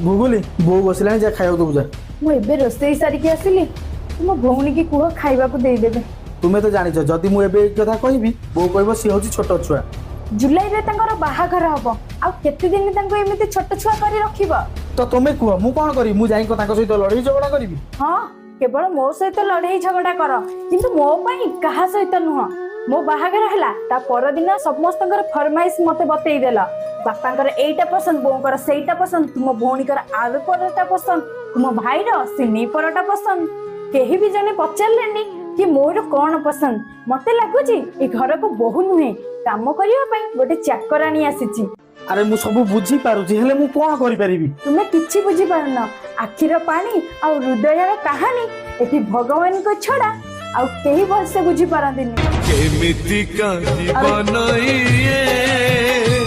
ଗୁଗୁଲି, ବୋଉ ବସିଲାଣି, ଯା ଖାଇବାକୁ ଦବୁ ଯା। ମୁଁ ଏବେ ରୋଷେଇ ସାରିକି ଆସିଲି। ତୁମ ଭଉଣୀକି କୁହ, ଖାଇବାକୁ ଦେଇଦେବେ। ତୁମେ ତ ଜାଣିଛ, ଯଦି ମୁଁ ଏବେ ଏଇ କଥା କହିବି, ବୋଉ କହିବ ସିଏ ହଉଛି ଛୋଟ ଛୁଆ। ଜୁଲାଇରେ ତାଙ୍କର ବାହାଘର ହବ। ଆଉ କେତେ ଦିନ ତାଙ୍କୁ ଏମିତି ଛୋଟ ଛୁଆ କରି ରଖିବ? ତ ତୁମେ କୁହ, ମୁଁ କଣ କରିବି? ମୁଁ ଯାଇକି ତାଙ୍କ ସହିତ ଲଢେଇ ଝଗଡ଼ା କରିବି? ହଁ, କେବଳ ମୋ ସହିତ ଲଢେଇ ଝଗଡ଼ା କର, କିନ୍ତୁ ମୋ ପାଇଁ କାହା ସହିତ ନୁହଁ। ମୋ ବାହାଘର ହେଲା, ତା ପରଦିନ ସମସ୍ତଙ୍କର ଫରମାଇଶ ମତେ ବତେଇ ଦେଲ। ବାପାଙ୍କର ଏଇଟା ପସନ୍ଦ, ବୋଉଙ୍କର ସେଇଟା ପସନ୍ଦ, ତୁମ ଭଉଣୀଙ୍କର ଆଳୁ ପରଟା ପସନ୍ଦ, ତୁମ ଭାଇର ସିମେଇ ପରଟା ପସନ୍ଦ। କେହି ବି ଜଣେ ପଚାରିଲେନି କି ମୋର କଣ ପସନ୍ଦ। ମତେ ଲାଗୁଛି ଏ ଘରକୁ ବୋହୁ ନୁହେଁ, କାମ କରିବା ପାଇଁ ଗୋଟେ ଚାକରାଣୀ ଆସିଛି। ଆରେ, ମୁଁ ସବୁ ବୁଝିପାରୁଛି, ହେଲେ ମୁଁ କଣ କରିପାରିବି? ତୁମେ କିଛି ବୁଝିପାରୁନ। ଆଖିର ପାଣି ଆଉ ହୃଦୟର କାହାଣୀ ଏଠି ଭଗବାନଙ୍କ ଛଡା ଆଉ କେହି ଭଲସେ ବୁଝିପାରନ୍ତିନି। କେମିତିକା ଜୀବନ ଇଏ।